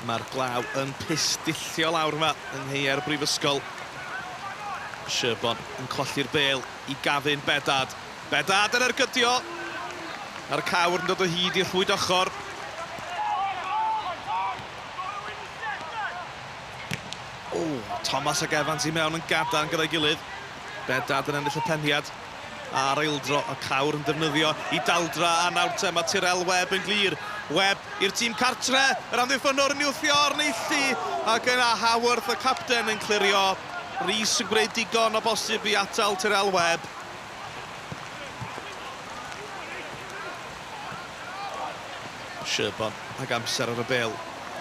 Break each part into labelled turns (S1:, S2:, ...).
S1: Mae'r glaw yn pistyllio lawr yma yng nghaeau'r Brifysgol. Sherborne yn colli'r bêl i Gavin Bedard. Bedard yn ergydio! A'r cawr yn dod o hyd i'r rhwyd ochr. O, Thomas ac Evans i mewn yn gadarn gyda'i gilydd. Bedard yn ennill y peniad a'r eildro, y cawr yn defnyddio i daldra, a nawr te mae Tyrell Webb yn glir. Webb i'r tîm cartre, yr amddiffynnwr yn wthio o'r neilltu, ac yna Haworth y capten yn clirio. Rees yn gwneud digon o bosib i atal Tyrell Webb. Sherborne ag amser ar y bêl.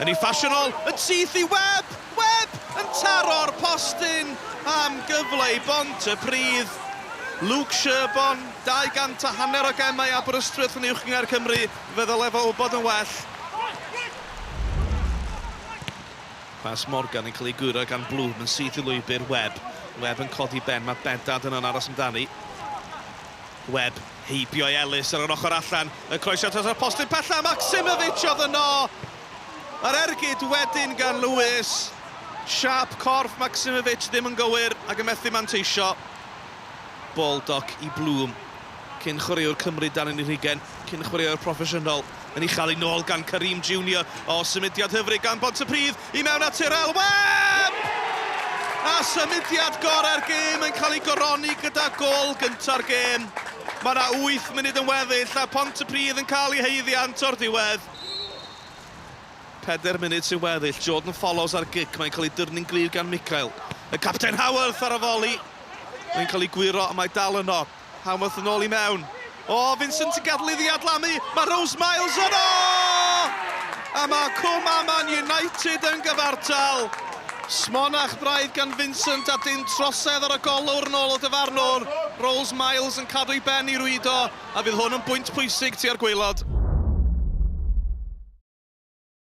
S1: Yn ei ffasiynol, yn syth i Webb! Webb yn taro'r postyn am gyfle i Bontypridd. Luke Sherborne, 200 a hanner o gemau Aberystwyth yn Uwch Gynghrair Cymru, fe ddyle fo wybod yn well. Pas Morgan yn cael ei guro gan Bloom yn syth i lwybr Webb. Webb yn codi ben, mae Bedard yno'n aros amdani. Webb heibio i Ellis ar yr ochr allan, y croesiad dros y postyn pella, Maksimovic oedd yno! Yr ergyd wedyn gan Lewis. Siâp corff Maksimovic ddim yn gywir ac yn methu manteisio. Baldock i Bloom. Cyn chwaraewr Cymru dan yn ei rhugen, cyn chwaraewr proffesiynol yn ei chael ei nôl gan Kareem Junior. O, symudiad hyfryd gan Bontypridd i mewn at Tyrell Webb! A symudiad gorau'r gêm yn cael ei goroni gyda gôl gynta'r gêm. Mae yna 8 munud yn weddill a Pontypridd yn cael ei haeddiant o'r diwedd. Pedair munud sy'n weddill. Jordan Follows ar gic. Mae'n cael ei dyrnu'n gryf gan Michael. Y capten Howarth ar y foli. Mae'n cael ei gwyro ond mae dal yno. Howarth yn ôl i mewn. O, Vincent yn gadael iddi adlamu. Mae Rose Miles yno! A mae Cwm Aman United yn gyfartal. Smonach braidd gan Vincent a dim trosedd ar y golwr yn ôl y dyfarnwr. Rose Miles yn cadw ei ben i rwydo a fydd hwn yn bwynt pwysig tua'r gwaelod.